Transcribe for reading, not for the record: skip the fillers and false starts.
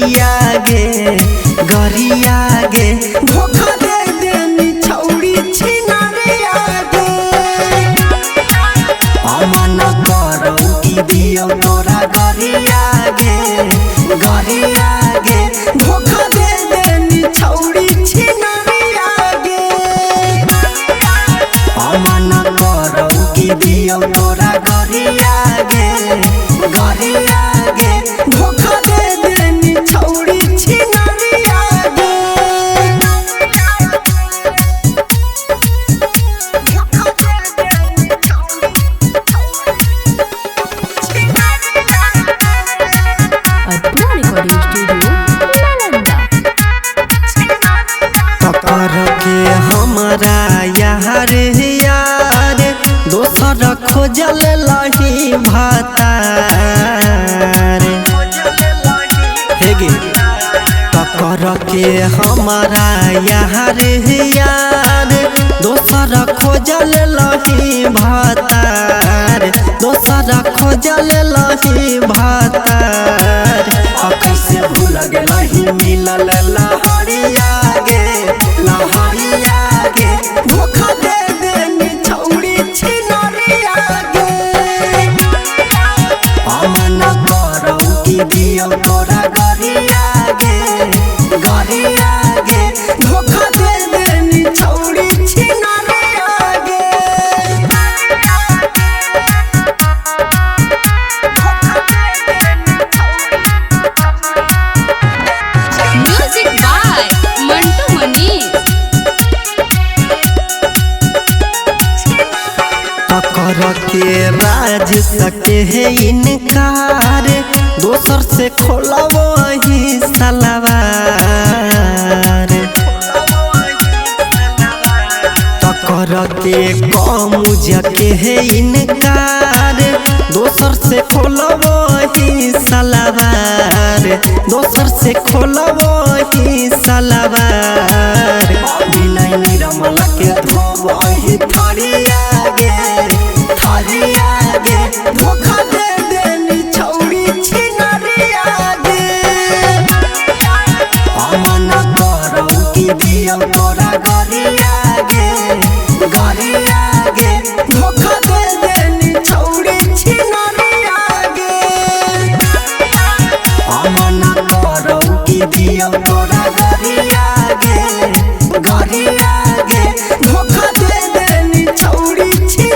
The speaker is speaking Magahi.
गरिया गे गरिया गे धोखा दे देनी छौड़ी छिनरिया गे। अमन करौ कि दियौ तोरा गरिया गे गरिया गे धोखा दे देनी छौड़ी छिनरिया गे। अमन करौ कि दियौ तोरा गरिया गे गरिया गे धोखा दे देनी छौड़ी छिनरिया गे। Arpana Recording Studio, Nalanda. पकड़ के हमरा यार यार दोसर खोजल लही भतार हे गे। पकड़ के हमरा यार यार दोसर खोजल लही भतार दोसर खोजल लही भतार। आ कैसे भूल गेलही मिलल लहरिया गे लहरिया गे धोखा दे देनी छौड़ी छिनरिया गे। अमन करौ कि दियौ तोरा गरिया गे गरिया गे धोखा दे देनी छौड़ी छिनरिया गे। Music by Mantu Manish. पकड़ के राज सके है इनकार दोसर से खोलबो ही सलवार। पकड़ के कमुज के है इनकार दोसर से खोलबो ही सलवार दोसर से खोलबो ही सलवार। विनय निरमल के धोबही थारिया गे थारिया गे धोखा दे देनी छौड़ी छिनरिया गे। अमन करौ कि दियौ तोरा गरिया गे गरिया गे धोखा दे देनी छौड़ी छिनरिया गे। अमन करौ कि दियौ तोरा गरिया गे गरिया गे धोखा दे देनी छौड़ी छिनरिया।